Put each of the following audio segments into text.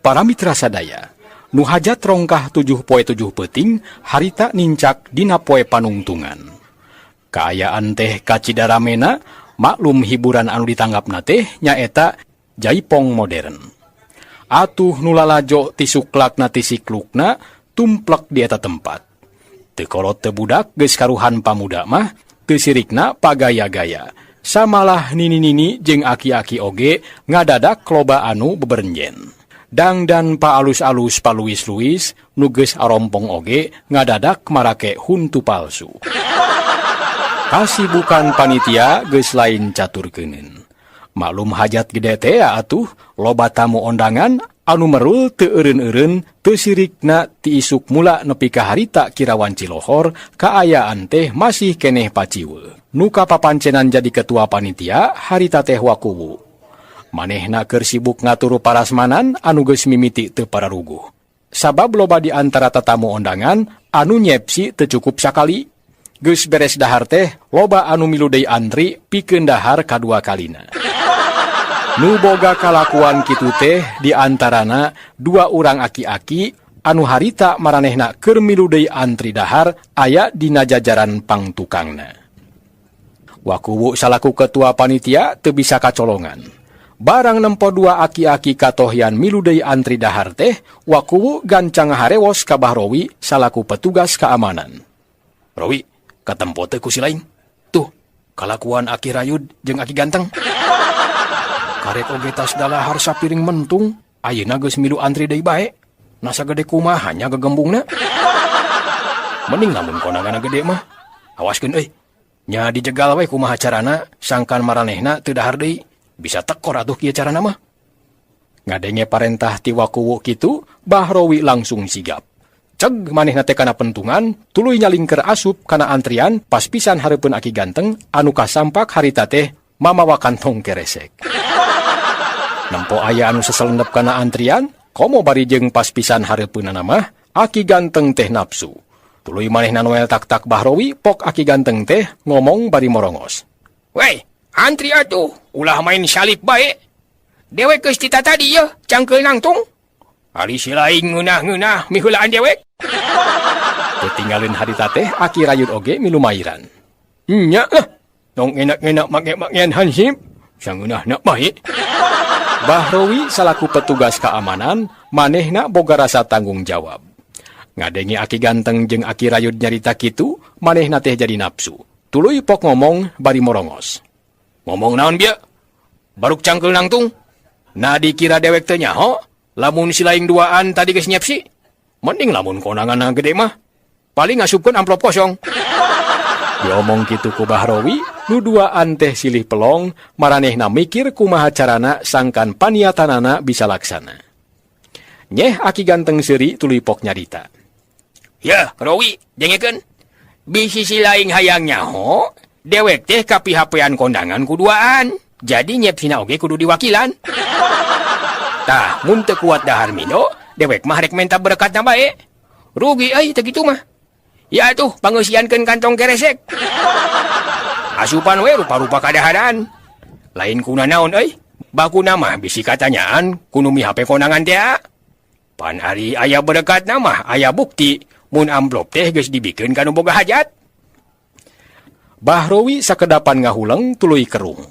Para mitra sadaya, nu hajat rongkah 7 poe 7 peuting harita nincak dina poe panungtungan. Kaayaan teh kacida ramena, maklum hiburan anu ditanggapna teh nyaeta jaipong modern. Atuh nu lalajo ti suklakna ti siklukna tumplek di eta tempat. Teu kolot teu budak geus karuhan pamuda mah teu sirikna pagaya-gaya. Samalah nini-nini jeung aki-aki oge ngadadak loba anu beberenjen. Dangdan paalus-alus paluis-luis nu geus arompong oge ngadadak marake huntu palsu. Kasibukan panitia geus lain catur keuneun. Maklum hajat gede teh atuh loba tamu ondangan anu merul teu eureun-eureun teu sirikna ti isuk mula nepi ka harita kirawan Cilohor kaayaan teh masih keneh paciweuh. Nu kapapancenan jadi ketua panitia harita teh Wakuwu. Manehna keur sibuk ngatur parasmanan anu geus mimiti teu pararuguh. Sabab loba di antara tatamu ondangan anu nyepsi teu cukup sakali. Geus beres dahar teh loba anu milu deui antri pikeun dahar kadua kalina. Nu boga kalakuan kitu teh di antarana dua urang aki-aki anu harita maranehna keur milu deui antri dahar aya dina jajaran pangtukangna. Wakuwu salaku ketua panitia teu bisa kacolongan. Barang nempo dua aki-aki katohyan milu deui antri dahar teh, Wakuwu gancang harewos ka Bahrowi salaku petugas keamanan. Rowi, katempo teh ku si lain. Tuh, kalakuan aki rayud jeung aki ganteng. Karek oge tas dalahar sapiring mentung, ayeuna geus milu antri deui bae. Nasa gede kumaha nya gegembungna? Mending lamun konanganna gede mah. Awaskeun euy. Nya dijegal we kumaha carana sangkan maranehna teu dahar deui. Bisa tekor atuh kieu carana mah. Ngadenge parentah ti Wakuwu kitu, Bahrowi langsung sigap. Ceg manehna teh kana pentungan, tuluy nyalingker asup kana antrian pas pisan hareupeun aki ganteng anu kasampak harita teh mamawa kantong keresek. Nempo aya anu seselendep kana antrian, komo bari jeung pas pisan hareupeunana mah, aki ganteng teh nafsu. Tuluy manehna noel tak-tak Bahrowi, pok aki ganteng teh ngomong bari morongos. Wey, antri atuh, ulah main salip bae. Dewek geus tita tadi yeuh, cangkeul nangtung. Ari si lain ngeunah-ngeunah miheulaan dewek. Ketinggalin harita teh aki rayud oge milu mairan. Nya lah, tong enak-enak make-makean hansip, sangeunahna bae. Bahrowi salaku petugas keamanan, manehna boga rasa tanggung jawab. Ngadenge aki ganteng jeung aki rayud nyarita kitu, manehna teh jadi nafsu. Tuluy pok ngomong bari morongos. Ngomong naon bieu? Baruk cangkeul nangtung. Nah dikira dewek teh nyaho, lamun si lain duaan tadi geus nyepsi. Mending lamun konanganna gede mah. Paling ngasupkeun amplop kosong. Diomong kitu ku Bahrowi, nu duaan teh silih pelong, maranehna mikir kumaha carana sangkan paniatanana bisa laksana. Nyeh aki ganteng seuri tuluy pok nyarita. Ya, Rowi, dengekeun. Bisi si lain hayang nyaho, dewek teh kapihapean kondangan kuduaan. Jadi nyepsina oge kudu diwakilan. Tah, mun teu kuat dahar mino, dewek mah rek menta berekatna bae. Rugi euy teu kitu mah. Ya tuh, pangeusiankeun kantong keresek. Asupan we rupa-rupa kadaharan. Lain kuna naon euy? Bakuna mah bisi katanyaan kuno mihape kondangan teh. Pan ari aya berekatna mah aya bukti mun amplop teh geus dibikeun ka nu boga hajat. Bahrowi sakedapan ngahuleng tuluy kerung.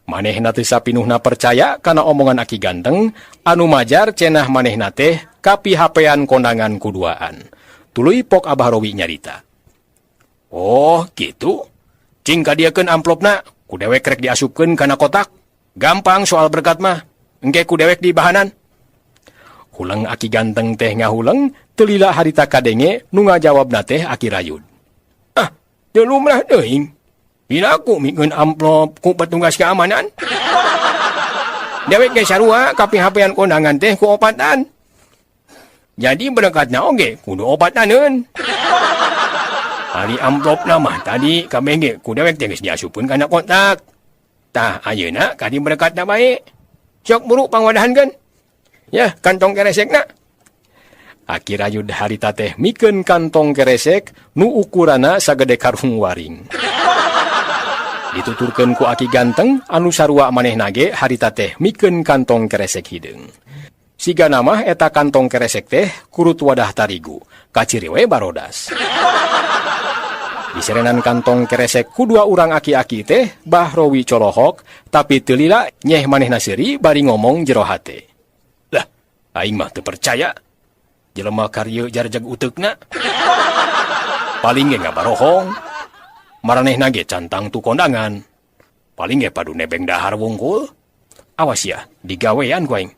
Manehna teh sapinuhna percaya kana omongan aki ganteng anu majar cenah manehna teh kapihapean kondangan kuduaan. Tuluy pok Abah Rowi nyarita. Oh, gitu. Cing kadiakeun amplopna, ku dewek rek diasupkeun kana kotak. Gampang soal berkat mah. Engke ku dewek di bahanan. Huleng aki ganteng teh ngahuleng, telila harita kadenge nu ngajawabna teh aki rayud. Ah, teu lumrah teuing. Piraku mikeun amplop ku petugas keamanan. Dewek ge sarua kapihapean kondangan teh ku opatan. Jadi berkatna oge kudu opataneun. Ari amplopna mah tadi kabeh ge ku dewek teh geus diasupkeun kana kotak. Tah ayeuna kadi berkatna bae. Sok buru pangwadahankeun. Ya, kantong keresekna. Aki rayud harita teh mikeun kantong keresek nu ukurana sagede karung waring. Dituturkeun ku aki ganteng anu sarua manehna ge harita teh mikeun kantong keresek hideung. Siga mah eta kantong keresek teh kurut wadah tarigu, kaciri we barodas. Diserenan kantong keresek ku dua urang aki-aki teh, Bahrowi colohok, tapi teu lila nyeh manehna seuri bari ngomong jero hate. Lah, aing mah teu percaya. Jelema karya jarjag uteukna. Paling ge ngabarohong. Maranehna ge cantang tu kondangan. Paling ge padu nebeng dahar wungkul. Awas ya, digawean ku aing.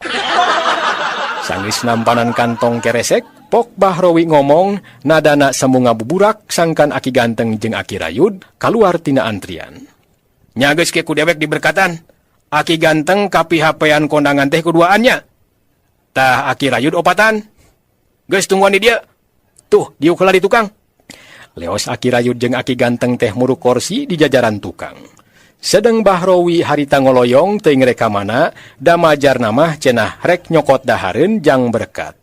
Sanggeus nampanan kantong keresek, Pok Bahrowi ngomong, nadana semu ngabuburak sangkan aki ganteng jeung aki rayud kaluar tina antrian. Nya geus ke ku dewek diberkatan. Aki ganteng kapihapean kondangan teh kuduaannya. Tah aki rayud opatan. Geus tungguan di dia. Tuh, diuk heula di tukang. Leos aki rayud jeung aki ganteng teh muruk korsi di jajaran tukang. Sedeng Bahrowi harita ngoloyong teuing rek ka mana, damajarna mah cenah rek nyokot dahareun jang berkat.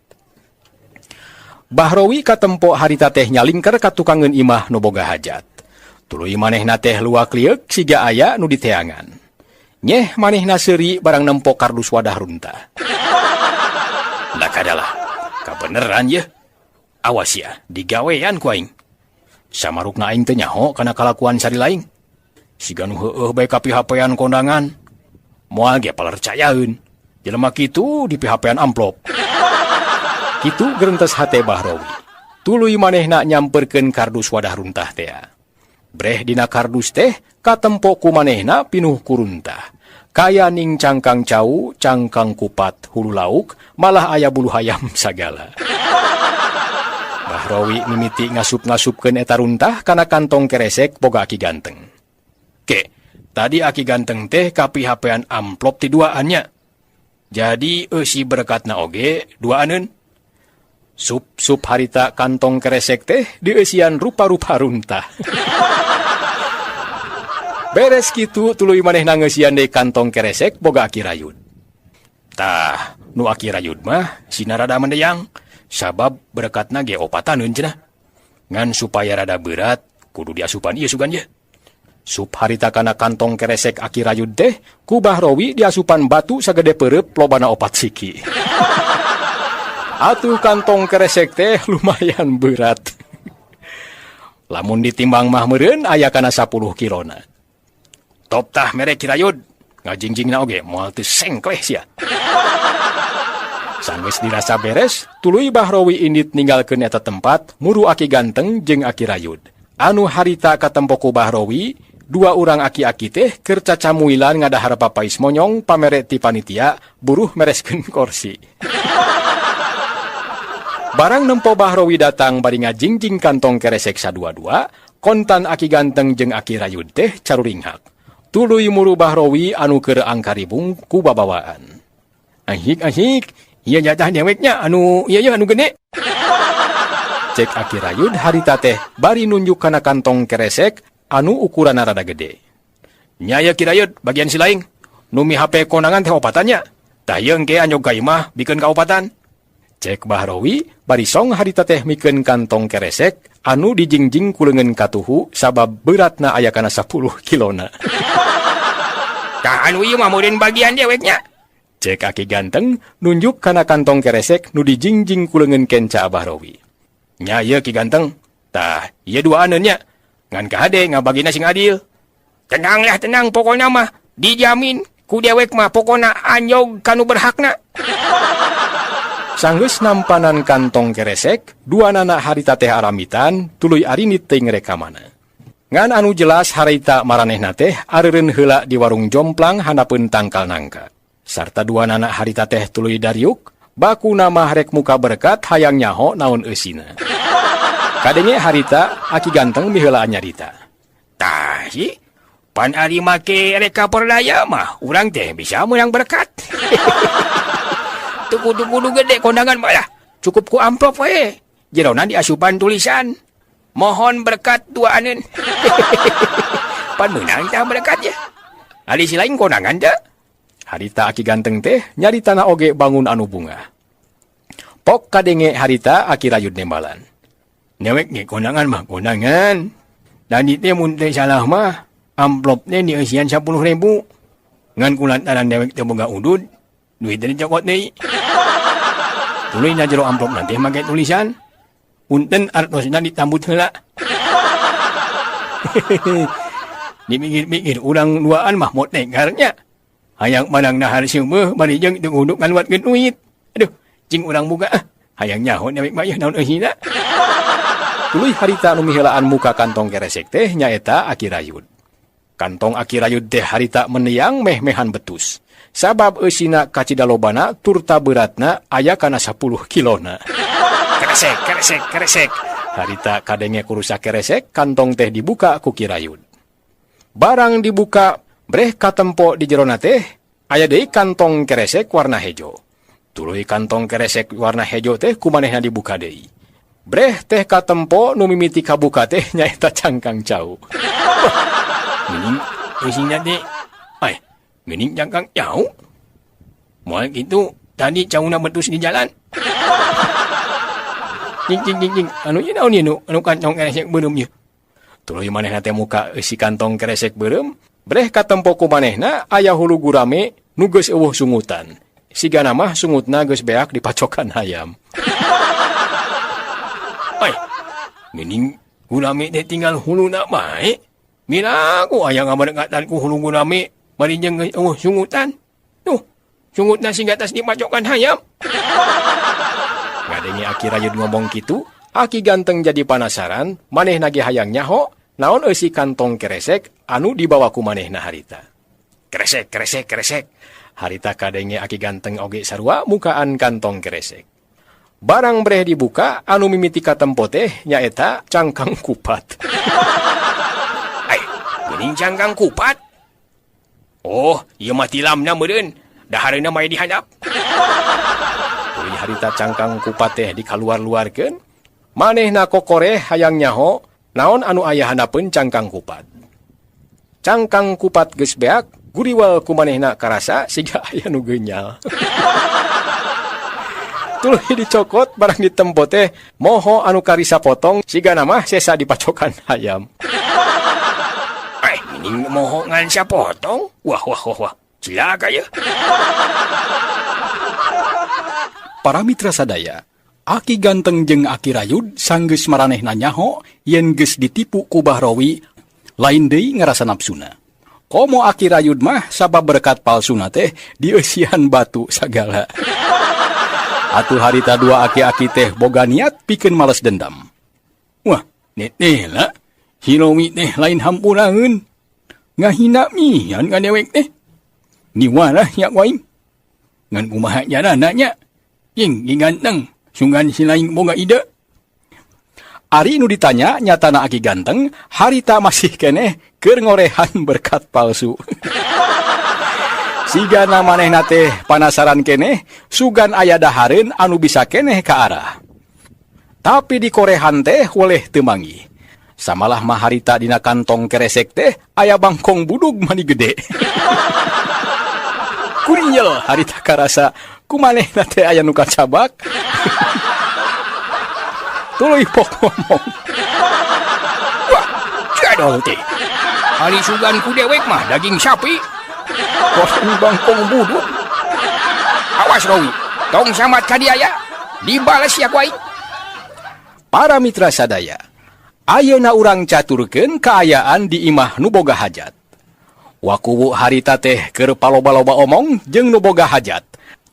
Bahrowi katempo harita teh nyalingker ka tukangeun imah nu boga hajat. Tuluy manehna teh luak lieuk siga aya nu diteangan. Nyeh manehna seuri barang nempo kardus wadah runtah. Lah kadalah, kabeneran yeuh. Awas ya, digawean ku aing. Samarukna aing teu nyaho kana kalakuan sari laing. Siga nu heueuh bae kapihapean kondangan. Moal ge palercayaeun. Jelema kitu dipihapean amplop. Kitu gerentes hate Bahrowi. Tuluy manehna nyamperkeun kardus wadah runtah tea. Breh dina kardus teh katempo ku manehna pinuh ku runtah. Kaya ning cangkang cau, cangkang kupat, hulu lauk, malah aya bulu hayam sagala. Bahrowi mimiti ngasup-ngasupkeun eta runtah kana kantong keresek boga aki ganteng. Ke, tadi aki ganteng teh kapihapean amplop ti duaannya. Jadi eusi berkatna oge duaaneun. Sup-sup harita kantong keresek teh dieusian rupa-rupa runtah. Beres kitu tuluy manehna ngeusian deui kantong keresek boga aki rayud. Tah, nu aki rayud mah sina rada mendeyang, sabab berkatna ge opataneun cenah. Ngan supaya rada berat kudu diasupan ieu sugan ye. Sup harita kana kantong keresek aki rayud teh ku Bahrowi diasupan batu sagede peureub lobana 4 siki. Atuh kantong keresek teh lumayan berat. Lamun ditimbang mah meureun aya kana 10 kilona. Top tah mere kirayud, ngajingjingna oge moal teu sengkleh sia. Sanggeus dirasa beres, tuluy Bahrowi indit ninggalkeun eta tempat muru aki ganteng jeung aki rayud. Anu harita katempo ku Bahrowi, dua urang aki-aki teh keur cacamuilan ngadahar papais monyong pamere ti panitia buruh mereskeun korsi. Barang nempo Bahrowi datang bari ngajingjing kantong keresek sadua-dua, kontan aki ganteng jeung aki rayud teh caruringhak. Tuluy muru Bahrowi anu keur angkaribung ku babawaan. Ahik-ahik, ieu jatah deweknya anu ieu anu gede. Cek aki rayud harita teh bari nunjuk kana kantong keresek anu ukuranna rada gede. Nya ieu kirayud bagian si laing. Nu mihape kondangan teh opatannya. Tah ieu engke anjog ka imah bikeun ka opatan. Cek Bahrowi bari song harita teh mikeun kantong keresek anu dijingjing ku leungeun katuhu sabab beratna aya kana 10 kilona. Tah anu ieu mah meureun bagian deweknya. Cek aki ganteng nunjuk kana kantong keresek nu dijingjing ku leungeun kenca Bahrowi. Nya ieu ki ganteng. Tah ieu duaaneun nya. Ngan kahade ngabagina sing adil. Tenanglah tenang pokona mah dijamin ku dewek mah pokona anjog kanu berhakna. Sanggeus nampanan kantong keresek, dua nana harita teh aramitan, tuluy arinit teuing rek ka mana. Ngan anu jelas harita maranehna teh areureun heula di warung jomplang handapeun tangkal nangka. Sarta dua nana harita teh tuluy dariuk, bakuna mah rek muka berkat hayang nyaho naon eusina. Kadenge harita aki ganteng miheulaan nyarita. Tah si, pan ari make rek kaperdaya mah urang teh bisa meunang berkat. Teu kudu-kudu gede kondangan mah lah. Cukup ku amplop we. Jerona diasupan tulisan. Mohon berkat duaaneun. Pan meunang tah berkat ya. Ari si lain kondangan teh. Harita aki ganteng teh nyaritana oge bangun anu bunga. Pok kadenge harita aki rayud nembalan. Dewek ge kondangan mah kondangan. Tadi teh mun teh salah mah amplop teh dieusian 10.000. Ngan kulantaran dewek teh boga udud, duit teh dicokot deui. Tuluy na jero amplop nanti make tulisan. Punten artosna ditambut heula. Dimikir-mikir urang duaan mah motekar nya. Hayang manang nahar seumeuh bari jeung teu kudu ngaluatkeun duit. Aduh, cing urang buka ah. Hayang nyaho dewek mah yeuh naon eusina. Tuluy harita nu miheulaan muka kantong keresek teh nyaeta Aki Rayud. Kantong Aki Rayud teh harita meniang meh-mehan betus. Sabab eusina kacida lobana turta beratna aya kana 10 kilona. Keresek, keresek, keresek. Harita kadenge kurusak keresek, kantong teh dibuka ku Ki Rayud. Barang dibuka, breh katempo di jerona teh, aya deui kantong keresek warna hejo. Tuluy kantong keresek warna hejo teh kumanehna dibuka deui. Breh teh katempo nu mimiti kabuka teh nyaeta cangkang cau. Geuning eusina teh. Ai, geuning cangkang cau. Moal kitu tadi cauna betus di jalan. Cing cing cing cing, anu ieu naon ieu nu anu kantong keresek beureum ieu? Tuluy manehna teh muka eusi kantong keresek beureum, breh katempo ku manehna aya hulu gurame nu geus eueuh sungutan. Sigana mah sungutna geus beak dipacokan hayam. Ai, geuning gurame teh tinggal huluna bae. Miraku aya ngabarekatan ku hulu gurame bari jeung geus eueuh sungutan. Tuh, sungutna siga tas dipacokan hayam. Ngadenge Aki Rayud ngomong kitu, Aki Ganteng jadi panasaran, manehna ge hayang nyaho naon eusi kantong keresek anu dibawa ku manehna harita. Keresek, keresek, keresek. Harita kadenge Aki Ganteng oge sarua mukaan kantong keresek. Barang breh dibuka anu mimiti katempo teh nyaeta cangkang kupat. Ai, geuning cangkang kupat? Oh, ieu mah tilamna meureun, dahareuna mah dihandap. Tuluy harita cangkang kupat teh dikaluar-luarkeun, manehna kokoreh hayang nyaho naon anu aya handapeun cangkang kupat. Cangkang kupat geus beak, guriwal ku manehna karasa siga aya nu geunyal. Tuluy dicokot barang ditempo teh moho anu karisa potong sigana mah sesa dipacokan hayam. Geuning moho ngan sapotong? Wah wah wah wah, cilaka ye. Para mitra sadaya, Aki Ganteng jeung Aki Rayud sanggeus maranehna nyaho yen geus ditipu ku Bah Rowi lain deui ngarasa nafsuna. Komo Aki Rayud mah sabab berkat palsuna teh dieusian batu sagala. Atuh harita dua aki-aki teh boga niat pikeun males dendam. Wah, neteh lah, si Rowi teh lain hampuraeun. Ngahina mian ka dewek teh. Niwarah nya ku aing. Ngan kumaha carana nya? Jeung Ki Ganteng, sunggan si lain boga ide. Ari nu ditanya nyatana Aki Ganteng, harita masih keneh keur ngorehan berkat palsu. Sigana manehna teh panasaran keneh, sugan aya dahareun anu bisa keneh ka arah. Tapi di korehan teh weleh teu manggih. Samalah mah harita dina kantong keresek teh aya bangkong budug mani gede. Kurinyel harita karasa kumanehna teh aya nu kacabak. Tuluy pok ngomong. Wah, jadol teh. Ari sugan ku dewek mah daging sapi. Kosen bangkong budug. Awas Rowi, tong samat ka dia ya. Dibales ya ku aing. Para mitra sadaya, ayeuna urang caturkeun kaayaan di imah nu boga hajat. Wakuwu harita teh keur paloba-loba omong jeung nu boga hajat.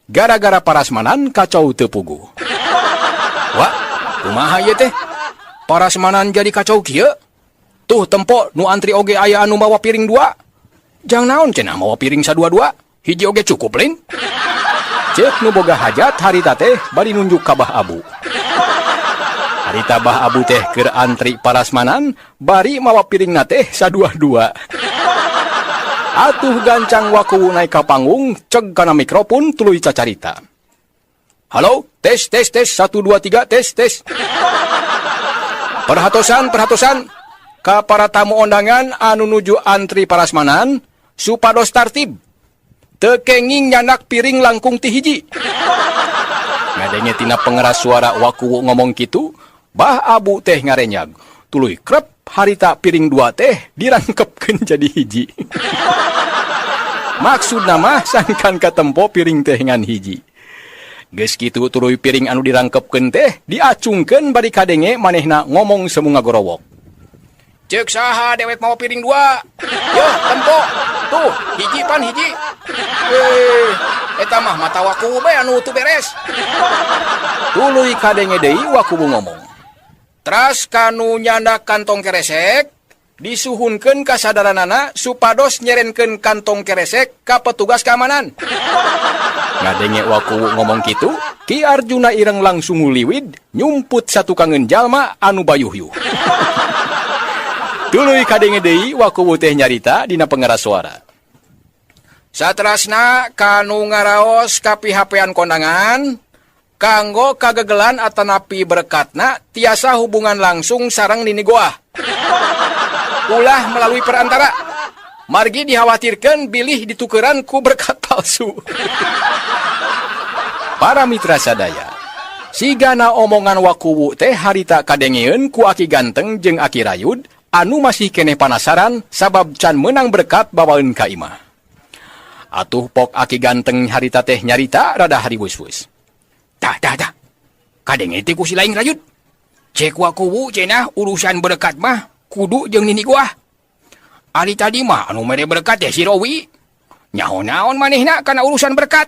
Gara-gara parasmanan kacau teu puguh. Wah, kumaha ieu teh? Parasmanan jadi kacau kieu? Tuh tempo nu antri oge aya anu mawa piring dua. Jang naon cenah mawa piring sadua-dua? Hiji oge cukup lain. Ceuk nu boga hajat harita teh bari nunjuk ka Bah Abu. Harita Bah Abu teh keur antri parasmanan bari mawa piringna teh sadua-dua. Atuh gancang wakuwu naik ka panggung, ceg kana mikrofon tuluy cacarita. Halo, tes tes tes 1 2 3 tes tes. Perhatosan perhatosan ka para tamu undangan anu nuju antri parasmanan supados tartib. Teu kenging nyanak piring langkung ti hiji. Ngadenge tina pengeras suara wakuwu ngomong kitu, Bah Abu teh ngarenyag. Tuluy krep harita piring dua teh dirangkepkeun jadi hiji. Maksudna mah sangkan katempo piring teh ngan hiji. Geus kitu tuluy piring anu dirangkepkeun teh diacungkeun bari kadenge manehna ngomong semu ngagorowok. Ceuk saha dewek mawa piring dua? Yo, tempo. Tuh, hiji pan hiji. Eta mah mata Wakuwu bae anu teu beres. Tuluy kadenge deui Wakuwu ngomong. Teras kanu nyandak kantong keresek disuhunkeun kasadaranana supados nyerenkeun kantong keresek ka petugas keamanan. Ngadenge Wakuwu ngomong kitu, Ki Arjuna Ireng langsung nguliwid nyumput satukangeun jalma anu bayuhyuh. Tuluy kadenge deui Wakuwu teh nyarita dina pengeras suara. Saterasna kanu ngaraos kapihapean kondangan kanggo kagegelan atanapi berkatna tiasa hubungan langsung sareng Nini Goah. Ulah melalui perantara. Margi dikhawatirkan bilih ditukeran ku berkat palsu. Para mitra sadaya, sigana omongan Wakuwu teh harita kadengeun ku Aki Ganteng jeung Aki Rayud anu masih keneh panasaran sabab can menang berkat bawaeun ka imah. Atuh pok Aki Ganteng harita teh nyarita rada hariwus-wus. Tah tah tah. Kadenge teh ku si laing Rayud. Cek Wakuwu cenah urusan berkat mah kudu jeung Nini Goah. Ari tadi mah anu mere berkat teh si Rowi. Nyaho naon manehna kana urusan berkat.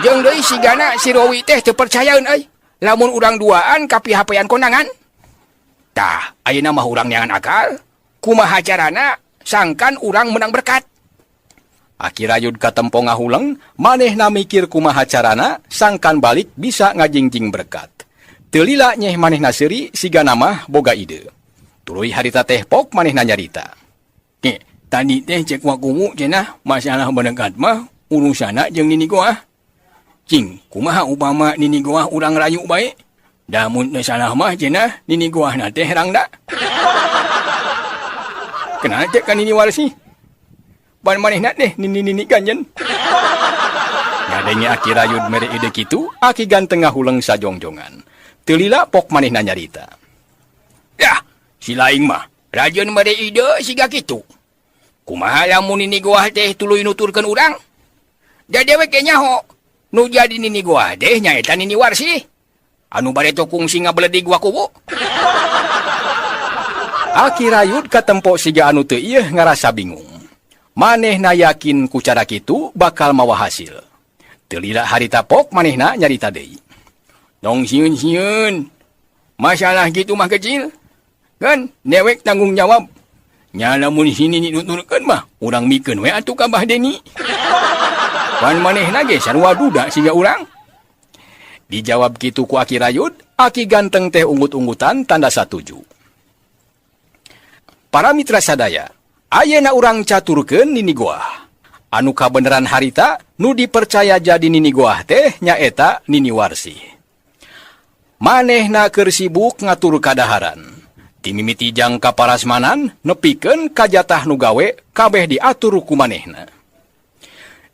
Jeung deui sigana si Rowi teh teu percayaeun euy. Lamun urang duaan kapihapean kondangan. Tah, ayeuna mah urang neangan akal. Kumaha carana sangkan urang menang berkat. Aki Rayud katempo ngahuleng, manehna mikir kumaha carana sangkan balik bisa ngajingjing berkat. Teu lila nyeh manehna seuri sigana mah boga ide. Tuluy harita teh pok manehna nyarita. Ke, tadi teh cek Wakuwu cenah masalah berkat mah urusanna jeung Nini Goah. Cing, kumaha upama Nini Goah urang rayu bae? Da mun teu salah mah cenah Nini Goahna teh rangda. Kenal teh ka Nini Warsi? Ban manehna teh nini-nini ganjen. Ngadenge Aki Rayud mere ide kitu, Aki Ganteng ngahuleng sajongjongan. Teu lila pok manehna nyarita. Yah, si laing mah rajin mere ide siga kitu. Kumaha lamun Nini Goah teh tuluy nuturkeun urang? Da dewek ge nyaho, nu jadi Nini Goah teh nyaeta Nini Warsi. Anu bade kungsi ngabeledig Wakuwu. Aki Rayud katempo siga anu teu ieu ngarasa bingung. Manehna yakin ku cara kitu bakal mawa hasil. Teu lila harita pok manehna nyarita deui. Tong sieun-sieun. Masalah kitu mah kecil. Kan dewek tanggung jawab. Nya lamun si Nini nuturkeun mah urang mikeun we atuh ka Bah Deni. Pan manehna ge sarua duda siga urang. Dijawab kitu ku Aki Rayud, Aki Ganteng teh unggut-unggutan tanda satuju. Para mitra sadaya, ayeuna urang caturkeun Nini Goah. Anu kabeneran harita nu dipercaya jadi Nini Goah teh nyaeta Nini Warsi. Manehna keur sibuk ngatur kadaharan. Timimiti jang kaparasmanan nepikeun ka jatah nu gawe kabeh diatur ku manehna.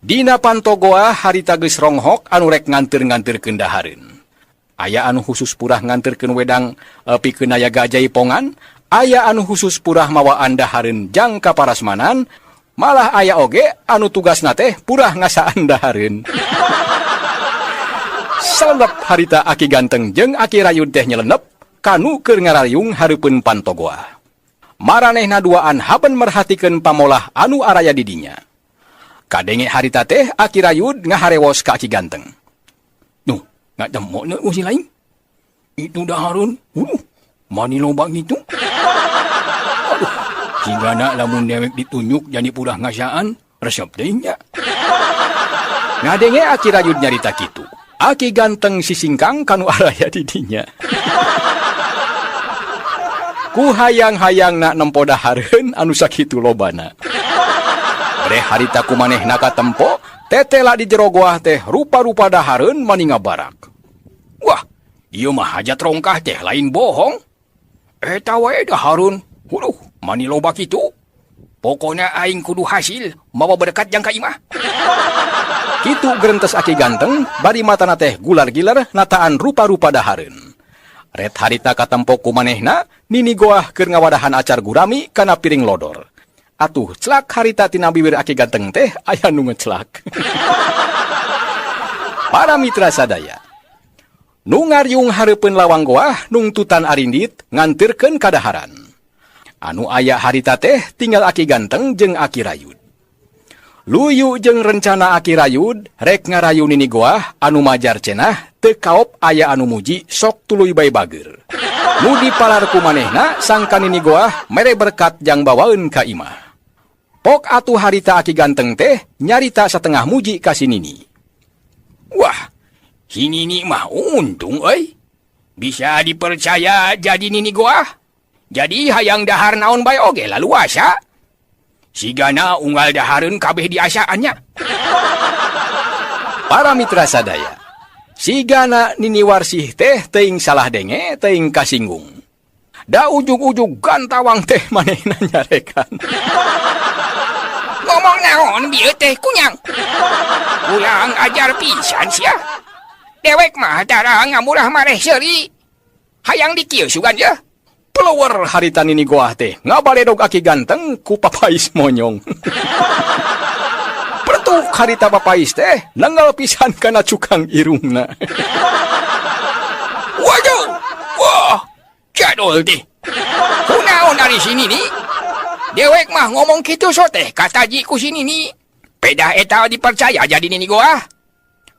Dina panto goah harita geus ronghok anu rek nganteur-nganteurkeun dahareun. Aya anu khusus purah nganterkeun wedang pikeun aya gajaipongan, aya anu khusus purah mawaan dahareun jang kaparasmanan, malah aya oge anu tugasna teh purah ngasaan dahareun. Salenep harita Aki Ganteng jeung Aki Rayud teh nyelenep kanu keur ngarariung hareupeun panto goah. Maranehna duaan haben merhatikeun pamolah anu araya di dinya. Kadenge harita teh Aki Rayud ngaharewos ka Aki Ganteng. Nuh, ngademok nu si lain. Itu dahareun. Mani loba gitu. Aduh, sigana lamun dewek ditunjuk jadi purah ngasaan, resep deui nya. Ngadenge Aki Rayud nyarita kitu. Aki Ganteng sisingkang kanu araya di dinya. Ku hayang-hayangna nempo dahareun anu sakitu lobana. Breh harita ku manehna katempo, tetela di jero goah teh rupa-rupa dahareun mani ngabarak. Wah, ieu mah hajat rongkah teh lain bohong. Eta wae dahareun, huluh, mani loba kitu. Pokona aing kudu hasil mawa berkat jang ka imah. Kitu gerentes Aki Ganteng, bari matana teh gular-gilar nataan rupa-rupa dahareun. Ret harita katempo ku manehna, Nini Goah keur ngawadahan acar gurami kana piring lodor. Atuh celak harita tina bibir Aki Ganteng teh aya nu ngecelak. Para mitra sadaya. Nu ngariung hareupeun lawang goah nungtutan arindit nganterkeun kadaharan. Anu aya harita teh tinggal Aki Ganteng jeung Aki Rayud. Luyu jeung rencana Aki Rayud rek ngarayu Nini Goah anu majar cenah teu kaop aya anu muji sok tuluy bae bager. Nu dipalar ku manehna sangka Nini Goah mere berkat jang bawaeun ka imah. Pok atuh harita Aki Ganteng teh nyarita satengah muji ka si Nini. Wah, si Nini mah untung euy. Bisa dipercaya jadi Nini Goah. Jadi hayang dahar naon bae oge laluasa. Sigana unggal dahareun kabeh diasaannya. Para mitra sadaya, sigana Nini Warsih teh teuing salah denge teuing kasinggung. Da ujug-ujug gantawang teh manehna nyarekan. Ngomong naon bieu teh kunyang. Kurang ajar pisan sia. Dewek mah tara ngamurah mareh seuri. Hayang dikieu sugan ye. Peluwer harita Nini Goah teh ngabaledog Aki Ganteng ku papais monyong. Pertuk harita papais teh nenggal pisan kana cukang irungna. Waduh, wah, jadul teh. Kunaon ari si Nini? Dewek mah ngomong kitu so teh kataji ku si Nini. Pedah eta dipercaya jadi Nini Goah.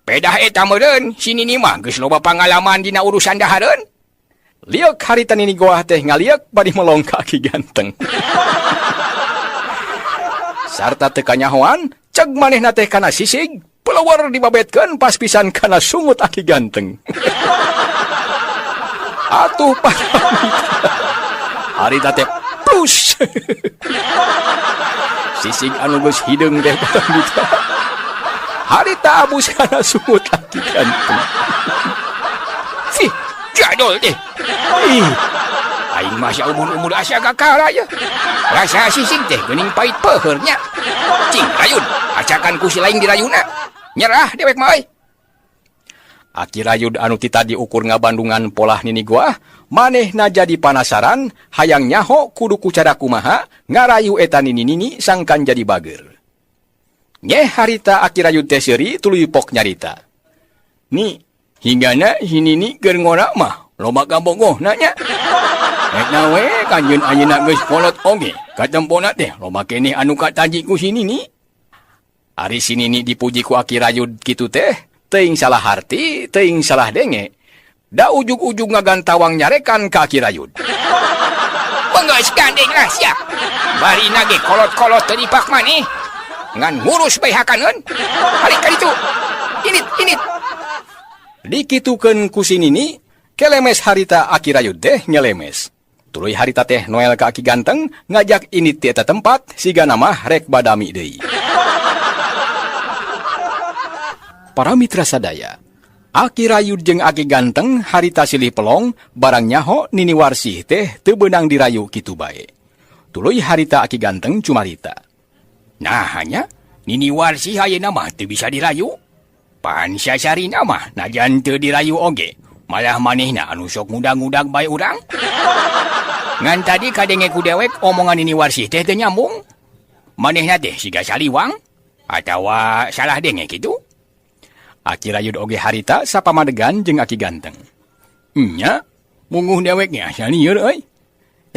Pedah eta meureun si Nini mah geus loba pangalaman dina urusan dahareun. Lieuk harita Nini Goah teh ngaliek bari melong ka Aki Ganteng. Sarta teu kanyahoan, ceg manehna teh kana sisig, peluwer dibabetkeun pas pisan kana sungut Aki Ganteng. Atuh para mitra. Harita teh plus. Sisig anu geus hideung teh para mitra. Harita abus kana sungut Aki Ganteng. Fih, jadul teh. Ih, aing mah saumur-umur asa kakara ye. Rasa sisig teh geuning pait peuheurnya. Cing rayun, acakan ku si lain dirayuna. Nyerah dewek mah euy. Aki Rayud anu ti tadi ukur ngabandungan polah Nini Goah, manehna jadi panasaran, hayang nyaho kudu ku cara kumaha ngarayu eta nini-nini sangkan jadi bager. Nyeh harita Aki Rayud teh seuri tuluy pok nyarita. Ni, hinggana si Nini keur ngora mah loba kabogohna nya. Eta we kanjeun ayeuna geus kolot oge, katempona teh loba keneh anu kataji ku si Nini. Ari si Nini dipuji ku Aki Rayud kitu teh, teuing salah harti, teuing salah denge. Da ujug-ujug ngagantawang nyarekan ka Aki Rayud. Benggeus gandeng lah sia. Bari nage kolot-kolot teu dipak maneh. Ngan ngurus bae hakaneun. Balik ka ditu. Init, init. Dikitukeun ku si Nini, kelemes harita Aki Rayud teh nyelemes. Tuluy harita teh noel ka Aki Ganteng ngajak init ti eta tempat sigana mah rek badami deui. Para mitra sadaya, Aki Rayud jeung Aki Ganteng harita silih pelong barang nyaho Nini Warsih teh teu beunang dirayu kitu bae. Tuluy harita Aki Ganteng cumarita. Nah hanya Nini Warsih ayeuna mah teu bisa dirayu. Pan sasarina mah najan teu dirayu oge, malah manehna anu sok ngudag-ngudag bae urang. Ngan tadi kadenge ku dewek omongan Nini Warsih teh teu nyambung. Manehna teh siga saliwang atawa salah denge kitu. Aki Rayud oge harita sapamadegan jeung Aki Ganteng. Nya, munguh dewek ge asal lieur euy.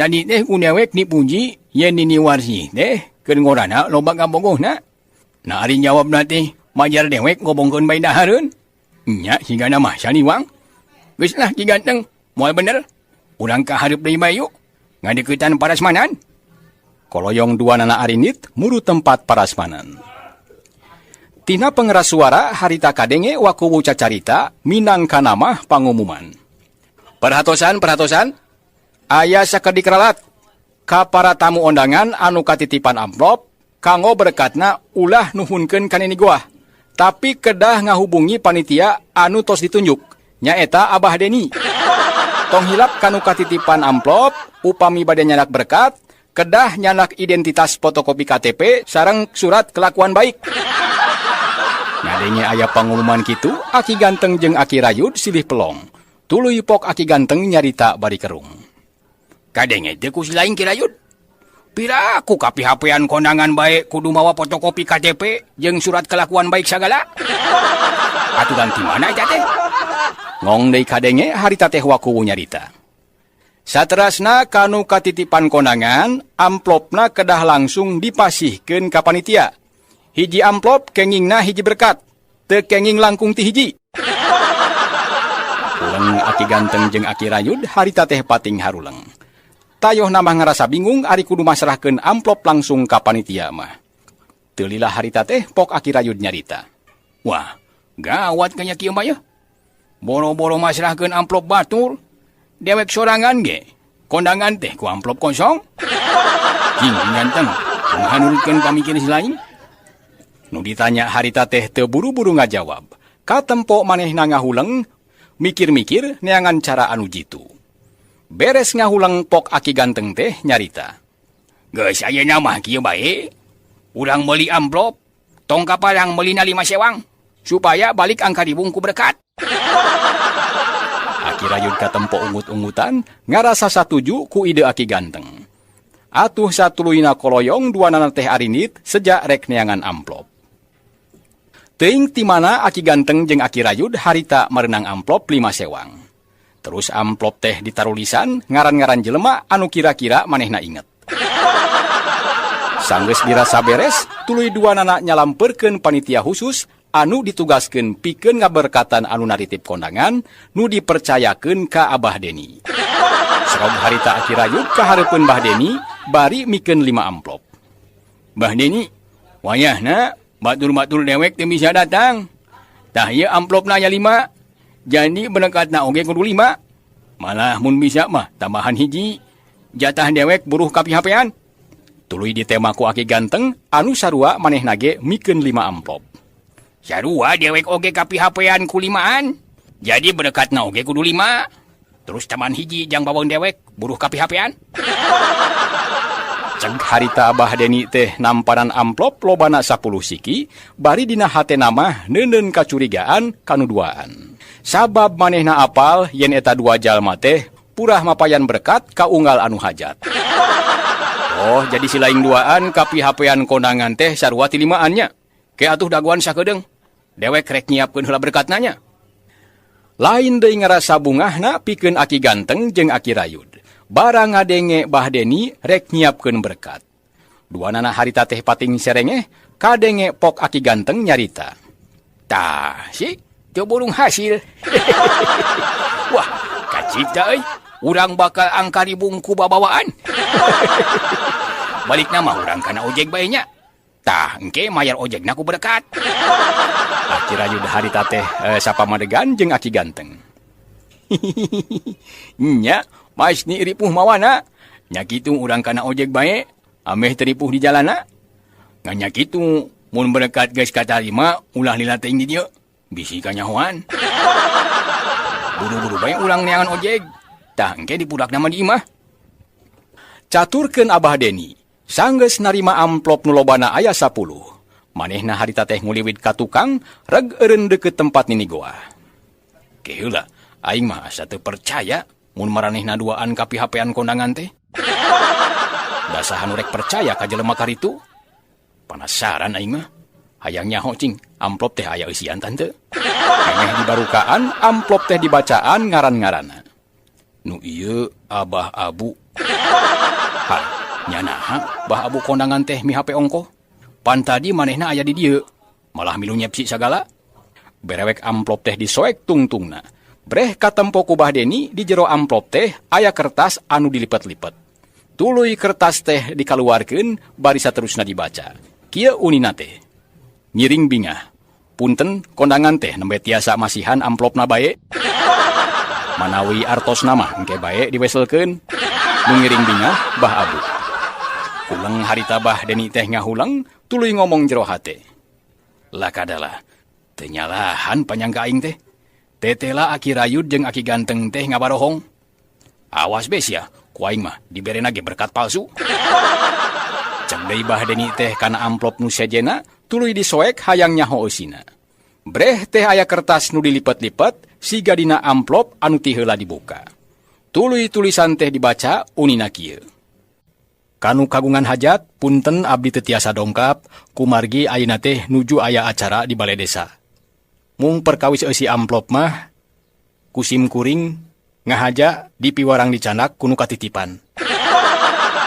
Tadi teh ku dewek dipuji yen Nini Warsih teh keur ngorana loba kabogohna. Nah ari jawabna teh majar dewek ngobongkeun bae dahareun. Nya sigana mah saliwang. Geus lah Ki Ganteng, moal bener. Urang ka hareup deui bae yuk. Ngadeuketan parasmanan. Koloyong dua nana arinit muru tempat parasmanan. Tina pengeras suara harita kadenge wakuwu cacarita minang kanamah pangumuman. Perhatosan, perhatosan. Aya sakedik ralat. Ka para tamu ondangan anu katitipan amplop kanggo berkatna ulah nuhunkeun ka Nini Goah. Tapi kedah ngahubungi panitia anu tos ditunjuk. Nyaeta Abah Deni. Tong hilap kanu katitipan amplop upami bade nyanak berkat kedah nyanak identitas fotokopi KTP sareng surat kelakuan baik. Ngadenge aya pangumuman kitu, Aki Ganteng jeung Aki Rayud silih pelong. Tuluy pok Aki Ganteng nyarita bari kerung. Kadenge teu ku si lain Ki Rayud. Piraku kapihapean kondangan bae kudu mawa fotokopi KTP jeung surat kelakuan baik sagala. Aturan ti mana eta teh? Ngong deui kadenge harita teh wakuwu nyarita. Saterasna kanu katitipan kondangan, amplopna kedah langsung dipasihkeun ka panitia. Hiji amplop kengingna hiji berkat, teu kenging langkung ti hiji. Uleng Aki Ganteng jeung Aki Rayud harita teh pating haruleng. Tayoh namah ngarasa bingung ari kudu masrahkeun amplop langsung ka panitia mah. Teu lila harita teh pok Aki Rayud nyarita. Wah, gawat kanya kieu mah yeuh. Boro-boro masrahkeun amplop batur, dewek sorangan ge kondangan teh ku amplop kosong. Cing Ganteng, kumaha nurutkeun pamikir si lain? Nu ditanya harita teh teu buru-buru ngajawab. Katempo manehna ngahuleng, mikir-mikir neangan cara anu jitu. Beres ngahuleng pok Aki Ganteng teh nyarita. Geus ayeuna mah kieu bae. Urang meuli amplop, tong kaparang meulina 5 sewang supaya balik angka dibungku berkat. Aki Rayud katempo ungut-ungutan ngarasa satuju ku ide Aki Ganteng. Atuh satuluyna koloyong duanana teh arinit sejak rek neangan amplop. Teuing ti mana Aki Ganteng jeung Aki Rayud harita merenang amplop 5 sewang. Terus amplop teh ditarulisan ngaran-ngaran jelema anu kira-kira manehna inget. Sanggeus dirasa beres, tuluy duanana nyalamperkeun panitia khusus anu ditugaskeun pikeun ngaberkatan anu naritip kondangan nu dipercayakeun ka Abah Deni. Serog harita Aki Rayud ka hareupeun Bah Deni bari mikeun 5 amplop. Bah Deni, wayahna batur-batur dewek teu bisa datang. Tah ieu amplopna aya 5. Jadi berkatna oge kudu 5. Malah mun bisa mah tambahan hiji. Jatah dewek buruh kapihapean. Tuluy ditema ku Aki Ganteng anu sarua manehna ge mikeun 5 amplop. Sarua dewek oge kapihapean ku 5an. Jadi berkatna oge kudu 5. Terus tambahan hiji jang bawang dewek buruh kapihapean. Ceg harita Abah Deni teh namparan amplop lobana 10 siki, bari dina hatena mah neuneun kacurigaan kanu duaan. Sabab manehna apal yen eta dua jalma teh purah mapayan berkat ka unggal anu hajat. Oh, jadi si lain duaan kapihapean kondangan teh sarua ti limaannya. Ke atuh daguan sakedeung. Dewek rek nyiapkeun heula berkatna nya. Lain deui ngarasa bungahna pikeun Aki Ganteng jeung Aki Rayud. Barang ngadenge Bah Deni rek nyiapkeun berkat. Duanana harita teh pating serengeh, kadenge pok Aki Ganteng nyarita. Tah, si teu burung hasil. Wah, kacipta euy. Urang bakal angka ribungku babawaan. Balik nama urang kana ojek bae nya. Tah, engke mayar ojekna ku berkat. Aki Rayud harita teh sapamadegan jeung Aki Ganteng. Nya, mas ni ripuh mawana. Nya kitu urang kana ojek bae, ameh teripuh di jalana. Ngan nya kitu mun berkat geus katarima ulah lila teuing di dieu. Bisi kanyahoan. Buru-buru bae urang neangan ojek. Tah engke dipudak nama di imah. Caturkeun Abah Deni, sanggeus narima amplop nu lobana aya 10. Manehna harita teh nguliwit ka tukang, reg eureun deukeut tempat nini goa. Ke heula, aing mah asa teu percaya mun maranehna duaan kapihapean kondangan teh. Dasaha nu rek percaya ka jelema karitu? Penasaran aing mah. Hayang nyaho cing, amplop teh aya eusian tante. Hengeh dibarukaan, amplop teh dibacaan ngaran-ngaranna. Nu ieu Abah Abu. Ha, nya naha Bah Abu kondangan teh mihape ongkoh. Pan tadi manehna aya di dieu, malah milu nyepsi sagala. Berewek amplop teh disoek tungtungna. Breh katempo ku Bah Deni di jero amplop teh aya kertas anu dilipet-lipet. Tuluy kertas teh dikaluarkeun bari saterusna dibaca. Kieu unina teh. Ngiring bingah. Punten kondangan teh nembe tiasa masihan amplopna bae. Manawi artosna mah engke bae diweselkeun. Nu ngiring bingah Bah Abu. Kuleng harita Bah Deni teh ngahuleng tuluy ngomong jero hate. Lakadalah teu nyalahan panyangka aing teh. Tetela Aki Rayud jeung Aki Ganteng teh ngabarohong. Awas bes ya, ku aing mah diberena ge berkat palsu. Cek deui Bah Deni teh kana amplop nu sejena tuluy disoek hayang nyaho eusina. Breh teh aya kertas nu dilipet-lipet siga dina amplop anu ti heula dibuka. Tuluy tulisan teh dibaca unina kieu. Kanu kagungan hajat punten abdi teu tiasa dongkap kumargi ayeuna teh nuju aya acara di balai desa. Mung perkawis eusi amplop mah kusim kuring ngahaja di piwarang dicanak kunu katitipan.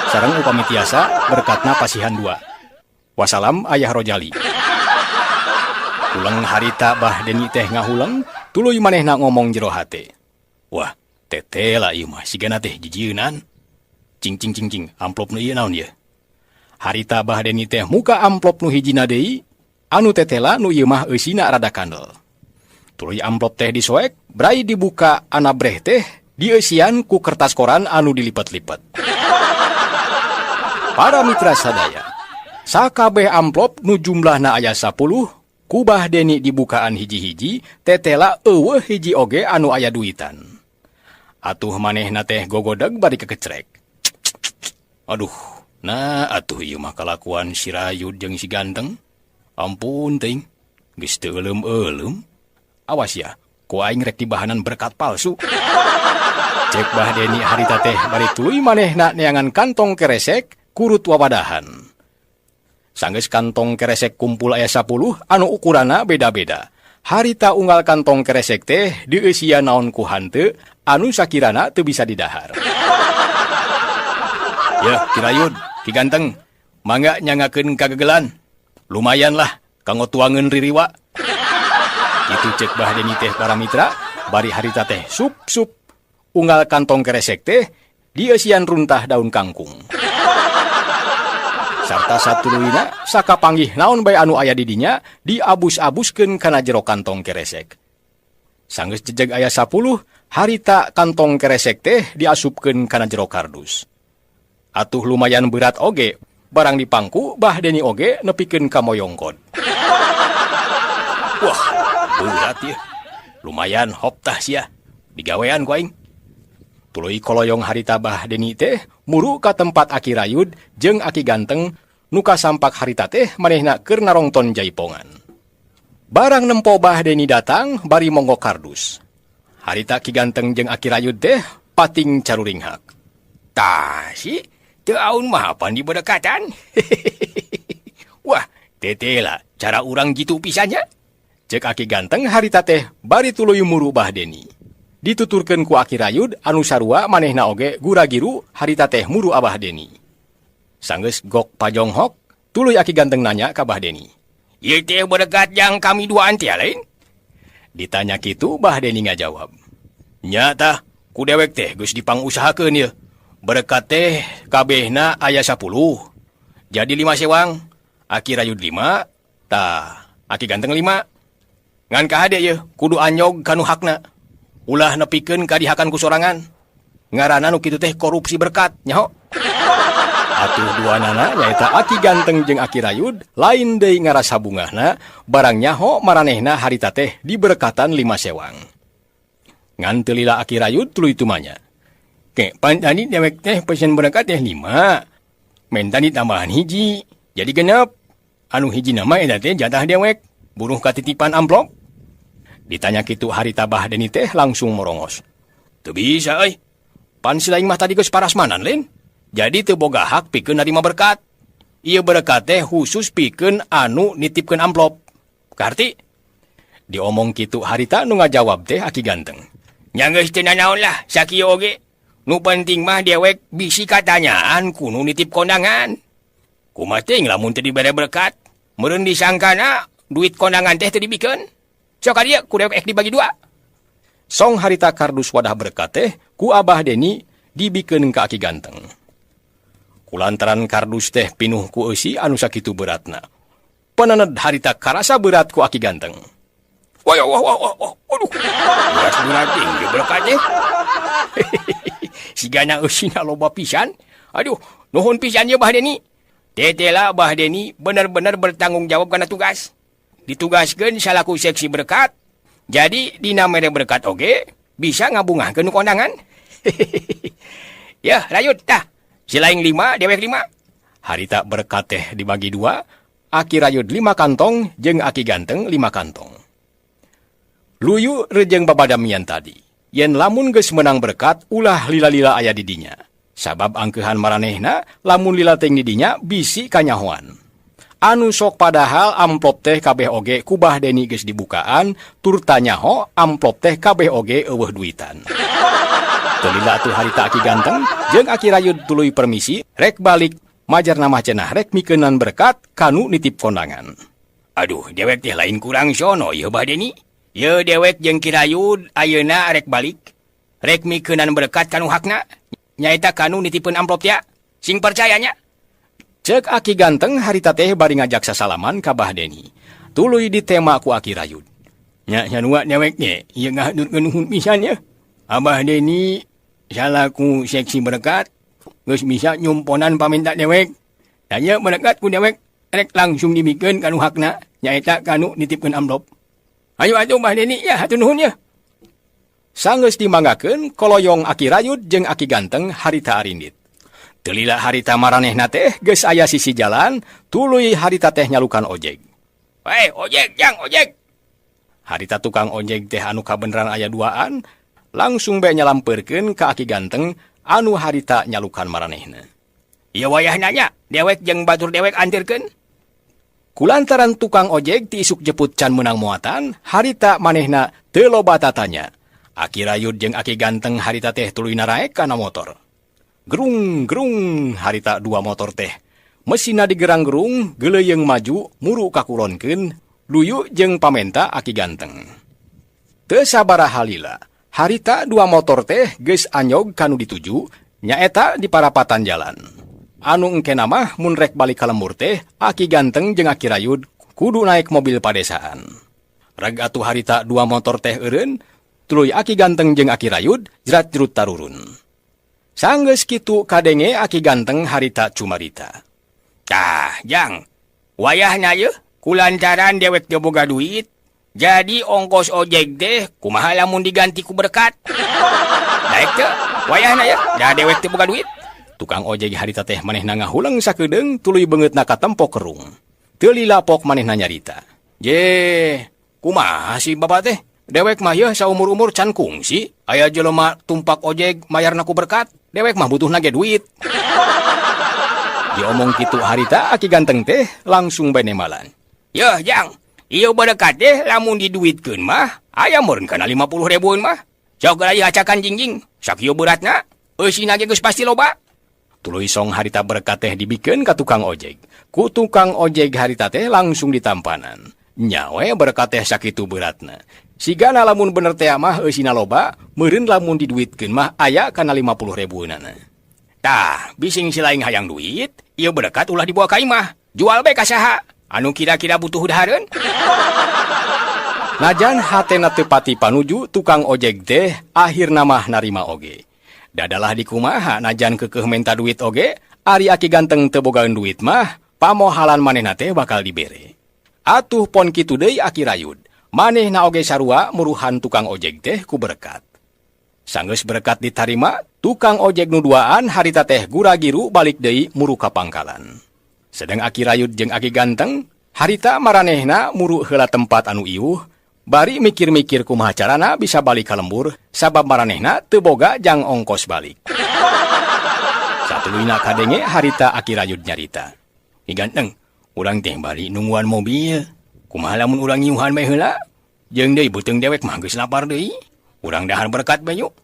Sareng upami tiasa berkatna pasihan dua. Wassalam Ayah Rojali. Huleng harita Bah Deni teh ngahuleng tuluy manehna ngomong jero hate. Wah, tetela ieu mah sigana teh jijieunan. Cing cing cing cing, amplop nu ieu naon ieu? Harita Bah Deni teh muka amplop nu hijina deui, anu tetela nu ieu mah eusina rada kandel. Tuluy amplop teh disoek, brai dibuka anabreh teh dieusian ku kertas koran anu dilipet-lipet. Para mitra sadaya, sakabeh amplop nu jumlahna aya 10, ku Bah Deni dibukaan hiji-hiji, tetela eueuh hiji oge anu aya duitan. Atuh manehna teh gogodeg bari kekecrek. Aduh, nah atuh ieu mah kalakuan si Rayud jeung si Ganteng. Ampun teuing, geus teu euleum-euleum. Awas ya, ku aing rek dibahanan berkat palsu. Cek Bah Deni harita teh bari tuluy manehna neangan kantong keresek kurut wawadahan. Sanggeus kantong keresek kumpul aya 10 anu ukuranna beda-beda. Harita unggal kantong keresek teh dieusian naon ku hanteu anu sakirana teu bisa didahar. Ya, Ki Rayud, Ki Ganteng, mangga nyangakeun kagegelan. Lumayan lah, kanggo tuangeun ririwa. Kitu cek Bah Deni teh para mitra, bari harita teh sup-sup. Unggal kantong keresek teh dieusian runtah daun kangkung. Sarta satuluyna sakapanggih naon bae anu aya di dinya diabus-abuskeun kana jero kantong keresek. Sanggeus jejeg aya 10, harita kantong keresek teh diasupkeun kana jero kardus. Atuh lumayan berat oge, barang dipangku Bah Deni oge nepikeun ka moyongkot. Wah, berat ieu. Lumayan hop tah sia. Digawean ku aing. Tuluy koloyong harita Bah Deni teh muru ka tempat Aki Rayud jeung Aki Ganteng nu kasampak harita teh manehna keur narongton jaipongan. Barang nempo Bah Deni datang bari monggo kardus. Harita Ki Ganteng jeung Aki Rayud teh pating caruringhak. Tah si teu aun mah apan dibedekatan. Wah, tetela cara urang jitu pisannya. Cek Aki Ganteng harita teh bari tuluy muru Bah Deni. Dituturkeun ku Aki Rayud anu sarua manehna oge gura-giru harita teh muru Abah Deni. Sanggeus gok pajonghok, tuluy Aki Ganteng nanya ka Bah Deni. Ieu teh bedekat jang kami duaan teh lain? Ditanya kitu Bah Deni ngajawab. Nya tah, ku dewek teh geus dipangusahakeun ieu. Berkat teh kabehna aya 10. Jadi 5 sewang. Aki Rayud 5, tah Aki Ganteng 5. Ngan kahade ieu kudu anyog kanu hakna. Ulah nepikeun ka dihakan ku sorangan. Ngaranna nu kitu teh korupsi berkat, nyaho. Atuh duanana nyaeta Aki Ganteng jeung Aki Rayud lain deui ngarasa bungahna, barang nyaho maranehna harita teh diberkatan 5 sewang. Ngan teu lila Aki Rayud tuluy tumanya. Ke pan tadi dewek teh pesen berkat teh 5. Menta ditambahan hiji, jadi genep. Anu hiji nama eta teh jatah dewek, buruh katitipan amplop. Ditanya kitu harita Bah Deni teh langsung morongos. Teu bisa euy. Pan si laing mah tadi geus parasmanan lain. Jadi teu boga hak pikeun narima berkat. Ieu berkat teh khusus pikeun anu nitipkeun amplop. Kaharti? Diomong kitu harita nu ngajawab teh Aki Ganteng. Nya geus teu nanaon lah sakieu oge. Nu penting mah dewek bisi katanyaan ku nu nitip kondangan. Kumaha teuing lamun teu dibere berkat, meureun disangkana duit kondangan teh teu dibikeun. Sok ka dieu ku dewek ek dibagi dua. Song harita kardus wadah berkat teh ku Abah Deni dibikeun ka Aki Ganteng. Kulantaran kardus teh pinuh ku eusi anu sakitu beratna. Penened harita karasa berat ku Aki Ganteng. Wah, wah, wah, wah, wah, aduh. Berat tinggi berkat teh. Sigana eusina loba pisan. Aduh, nuhun pisan ye Bah Deni. Tetela Bah Deni bener-bener bertanggung jawab kana tugas. Ditugaskeun salaku seksi berkat. Jadi dina mere berkat oge bisa ngabungahkeun nu kondangan. Ya, Rayud tah. Si laing 5, dewek 5. Harita berkat teh dibagi 2, Aki Rayud 5 kantong jeung Aki Ganteng 5 kantong. Luyu rejeng babadamian tadi. Yen lamun geus menang berkat ulah lila-lila aya di dinya. Sabab angkeuhan maranehna lamun lila teuing di dinya bisi kanyahoan. Anu sok padahal amplop teh kabeh oge ku Bah Deni geus dibukaan turta nyaho amplop teh kabeh oge eueuh duitan. Teu lila atuh harita Aki Ganteng jeung Aki Rayud tuluy permisi rek balik majarna mah cenah rek mikeunan berkat kanu nitip kondangan. Aduh, dewek teh lain kurang sono ieu Bah Deni. Ye dewek jeung Ki Rayud ayeuna rek balik. Rek mikeunan berkat kanu hakna nyaeta kanu nitipeun amplop tia. Sing percayanya. Cek Aki Ganteng harita teh bari ngajak sasalaman ka Bah Deni. Tuluy ditema ku Aki Rayud. Nya sarua dewek ge ieu ngahaturkeun nuhun pisan ye. Abah Deni salaku seksi berkat geus bisa nyumponan paminta dewek. Da ieu berkat ku dewek rek langsung dibikeun kanu hakna nyaeta kanu nitipkeun amplop. Ayo atuh Bah Deni ya hatur nuhun ye. Sanggeus dimanggakeun koloyong Aki Rayud jeung Aki Ganteng harita arindit. Teu lila harita maranehna teh geus aya sisi jalan, tuluy harita teh nyalukan ojek. Hei, ojek, jang ojek. Harita tukang ojek teh anu kabeneran aya duaan, langsung bae nyalampeurkeun ka Aki Ganteng anu harita nyalukan maranehna. Ieu wayahna nya, dewek jeung batur dewek antirkeun. Kulantaran tukang ojek ti isuk jeput can meunang muatan, harita manehna teu loba tatanya. Aki Rayud jeung Aki Ganteng harita teh tuluy naraek kana motor. Gerung gerung harita dua motor teh. Mesinna digerang-gerung, geuleuyeung maju, muru kakulonkeun, luyu jeung pamenta Aki Ganteng. Teu sabaraha lila, harita dua motor teh geus anyog kanu dituju, nyaeta di parapatan jalan. Anu engkena mah mun rek balik ka lembur teh, Aki Ganteng jeung Aki Rayud kudu naik mobil padesaan. Reg atuh harita dua motor teh eureun, tuluy Aki Ganteng jeung Aki Rayud jrat-jrut tarurun. Sanggeus kitu kadenge Aki Ganteng harita cumarita. Tah, jang. Wayahna ye kulantaran dewek teu boga duit, jadi ongkos ojek teh kumaha lamun diganti ku berkat. Daek teu? Wayahna ye, da dewek teu boga duit. Tukang ojek harita teh manehna ngahuleung sakedeung tuluy beungeutna katempo kerung. Teu lila pok manehna nyarita. Je, kumaha sih bapak teh? Dewek mah yeuh saumur-umur can kungsi, aya jelema tumpak ojek mayarna ku berkat. Dewek mah butuhna ge duit. Diomong kitu harita Aki Ganteng teh langsung bae nemalan. Yeuh jang, ieu berkat teh lamun diduitkeun mah aya meureun kana 50 ribuan mah. Sok geura ieu acakan jingjing, sakieu beratna, eusina ge geus pasti loba. Tuluy song harita berkat teh dibikeun ka tukang ojek. Ku tukang ojek harita teh langsung ditampanan. Nya we berkat teh sakitu beratna. Sigana lamun bener teh mah eusina loba, meureun lamun diduitkeun mah aya kana 50 ribuanana. Tah, bising si lain hayang duit, ieu berkat ulah dibawa ka imah. Jual bae ka saha anu kira-kira butuh dahareun. Najan hatena teu pati panuju tukang ojek teh akhirna mah narima oge. Dadalah dikumaha najan keukeuh menta duit oge, ari Aki Ganteng teu bogaeun duit mah, pamohalan manehna teh bakal dibere. Atuh pon kitu deui Aki Rayud. Manehna oge sarua muruhan tukang ojek teh ku berkat. Sanggeus berkat ditarima, tukang ojek nu duaan harita teh gura-giru balik deui muru ka pangkalan. Sedang Aki Rayud jeung Aki Ganteng, harita maranehna muru heula tempat anu iuh, bari mikir-mikir kumaha carana bisa balik ka lembur, sabab maranehna teu boga jang ongkos balik. Satuluyna kadenge harita Aki Rayud nyarita. Ki Ganteng, urang teh bari nungguan mobil. Kumaha lamun urang nyiuhan bae heula? Jeung deui beuteung dewek mah geus lapar deui. Urang dahar berkat bae yuk.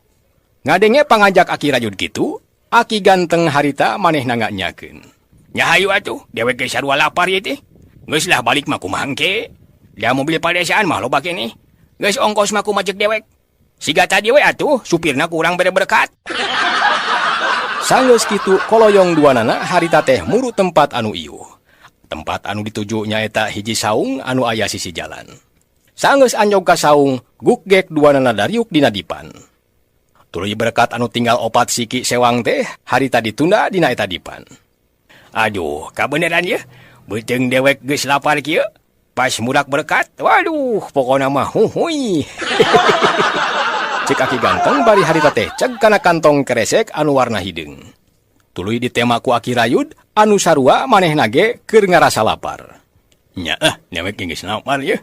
Ngadenge pangajak Aki Rayud kitu, Aki Ganteng harita manehna nganyakeun. Nya hayu atuh, dewek ge sarua lapar ieu teh. Geus lah balik mah kumaha engke. Da mobil padesaan mah loba keneh. Geus ongkos mah kumaha ceuk dewek. Siga tadi we atuh, supirna ku urang bere berkat. Sanggeus kitu koloyong duanana harita teh muru tempat anu iuh. Tempat anu dituju nyaeta hiji saung anu aya sisi jalan. Sanggeus anjog ka saung, gukgek duanana dariuk dina dipan. Tuluy berkat anu tinggal 4 siki sewang teh harita ditunda dina eta dipan. Aduh, kabeneran ye. Beuteung dewek geus lapar kieu. Pas mudak berkat, waduh, pokona mah huhuy. Cek Aki Ganteng bari harita teh ceg kana kantong keresek anu warna hideung. Tuluy ditema ku Aki Rayud anu sarua manehna ge keur ngarasa lapar. Nya dewek geus lapar ye.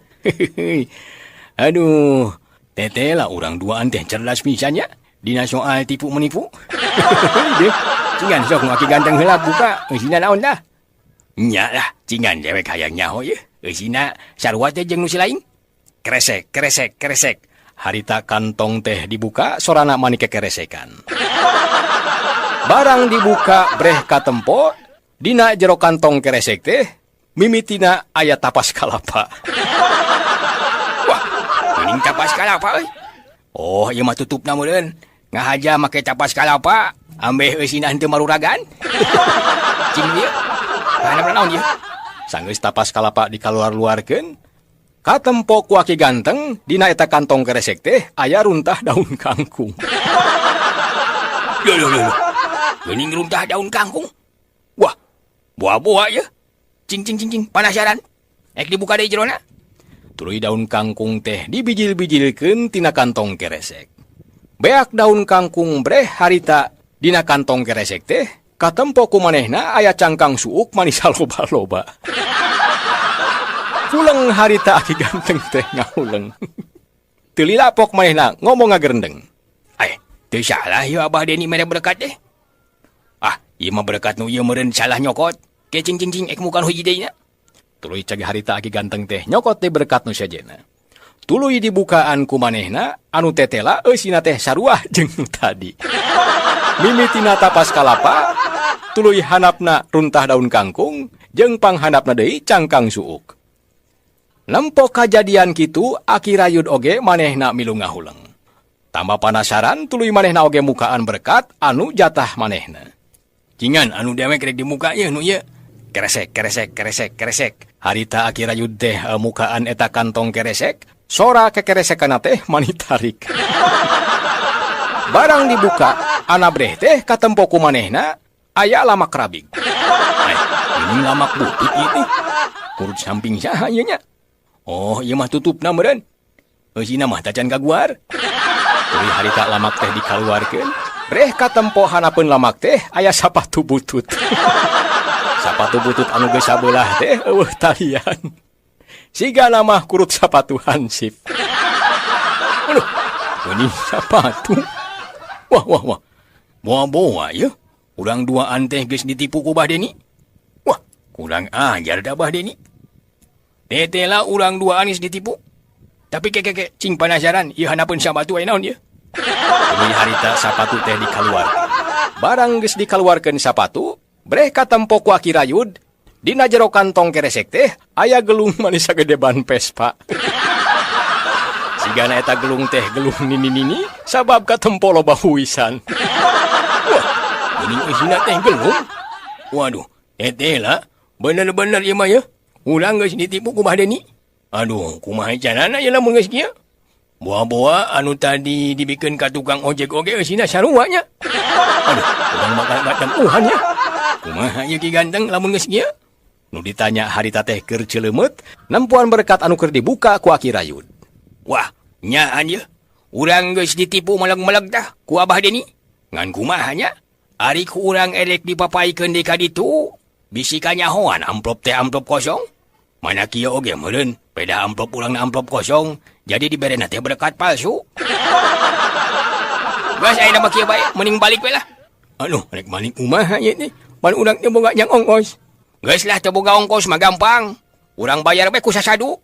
Aduh, teteh lah urang duaan teh cerdas pisan nya dina soal tipu menipu. Deh. Cingan sok nu aki ganteng heula buka, eusina naon dah? Nya lah, cingan dewek hayang nyaho ye. Eusina sarua teh jeung nu si lain. Kresek, kresek, kresek. Harita kantong teh dibuka, sorana mani kekeresekan. Barang dibuka breh katempo, dina jero kantong keresek teh mimitina aya tapas kalapa. Wah, mending tapas kalapa euy. Oh, ieu mah tutupna meureun. Ngahaja make tapas kalapa, ambeh eusina henteu maruragan. Cing ieu. Kana naon ieu? Sanggeus tapas kalapa dikaluar-luarkeun, katempo ku aki ganteng dina eta kantong keresek teh aya runtah daun kangkung. Loh, loh, loh. Geuning runtah daun kangkung. Wah, buah-buah ya. Cing, cing, cing, cing, penasaran. Ek dibuka deui jerona. Tuluy daun kangkung teh dibijil-bijilkeun tina kantong keresek. Beak daun kangkung breh harita dina kantong keresek teh katempo ku manehna aya cangkang suuk manis loba-loba. Huleng harita aki ganteng teh ngahuleng. Teu lila pok manehna ngomong ngagerendeng. Eh, teu salah ieu Abah Deni mere berkat teh. Ah, ieu mah berkat nu ieu meureun salah nyokot. Ke cing cing cing ek muka nu hiji deui na. Tuluy cag harita aki ganteng teh nyokot teh berkat nu sejena. Tuluy dibukaan ku manehna anu tetela eusina teh saruah jeung nu tadi. Mimitina tapas kalapa, tuluy hanapna runtah daun kangkung jeung panghanapna deui cangkang suuk. Nempo kajadian kitu aki rayud oge manehna milu ngahuleng. Tambah panasaran tuluy manehna oge mukaan berkat anu jatah manehna. Cingan anu dewek rek dimuka ieu nu ieu. Keresek, keresek, keresek, keresek. Harita aki rayud teh mukaan eta kantong keresek, sora kekeresekanna teh mani tarik. Barang dibuka, anabreh teh katempo ku manehna aya lamak rabig. Ini lamak butut ieu teh. Kurut samping saha ieu nya? Oh, ieu mah tutupna meureun. Eusina mah tacan kaguar. Tuluy harita lamak teh dikaluarkeun, breh katempo hanapeun lamak teh aya sapatu butut. Sapatu butut anu geus sabelah teh eueuh talian. Sigana mah kurut sapatu hansip. Aduh, geuning sapatu. Wah, wah, wah. Boa-boa ye. Urang duaan teh geus ditipu ku Bah Deni. Wah, kurang ajar da Bah Deni. Tetela urang duaan geus ditipu. Tapi keke cing panasaran ieu hanapeun sapatu aya naon ieu? Tuluy harita sapatu teh dikaluar. Barang geus dikaluarkeun sapatu, breh katempo ku aki rayud, dina jero kantong keresek teh aya gelung manis sagede ban Vespa. Sigana eta gelung teh gelung nini-nini sabab katempo loba huisan. Wah, geuning eusina teh gelung. Waduh, tetela bener-bener ieu mah ye. Urang geus ditipu ku Bah Deni. Aduh, kumaha carana ieu lamun geus kieu? Boa-boa anu tadi dibikeun ka tukang ojek oge eusina sarua nya. Aduh, urang bakal katempuhan nya. Kumaha ieu ki ganteng lamun geus kieu? Nu ditanya harita teh keur ceuleumut, nempuan berkat anu keur dibuka ku aki rayud. Wah, nyaan ye. Urang geus ditipu meleg-meleg tah ku Abah Deni. Ngan kumaha nya? Ari ku urang erek dipapaikeun deui ka ditu, bisi kanyahoan amplop teh amplop kosong. Mana kieu oge meureun, beda amplop urangna amplop kosong, jadi diberena teh berkat palsu. Geus ayeuna mah kieu bae, mending balik we lah. Aduh, rek balik kumaha ieu teh? Pan urang teh boga jang ongkos. Geus lah teu boga ongkos mah gampang. Urang bayar bae ku sasadu.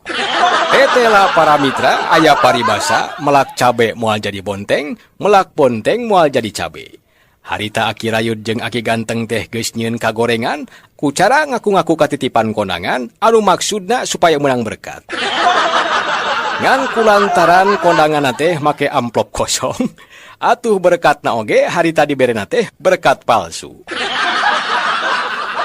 Tetela para mitra aya paribasa melak cabe moal jadi bonteng, melak bonteng moal jadi cabe. Harita aki rayud jeung aki ganteng teh geus nyieun kagorengan ku cara ngaku-ngaku katitipan kondangan anu maksudna supaya menang berkat. Ngan kulantaran kondanganna teh make amplop kosong, atuh berkatna oge harita diberena teh berkat palsu.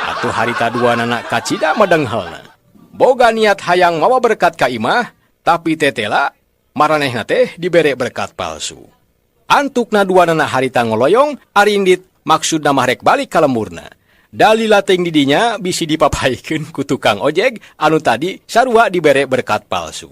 Atuh harita duanana kacida medenghelna. Boga niat hayang mawa berkat ka imah, tapi tetela maranehna teh dibere berkat palsu. Antukna duanana harita ngoloyong, arindit maksudna mah rek balik ka lemburna. Dalila teuing didinya bisi dipapaikeun ku tukang ojek anu tadi sarua dibere berkat palsu.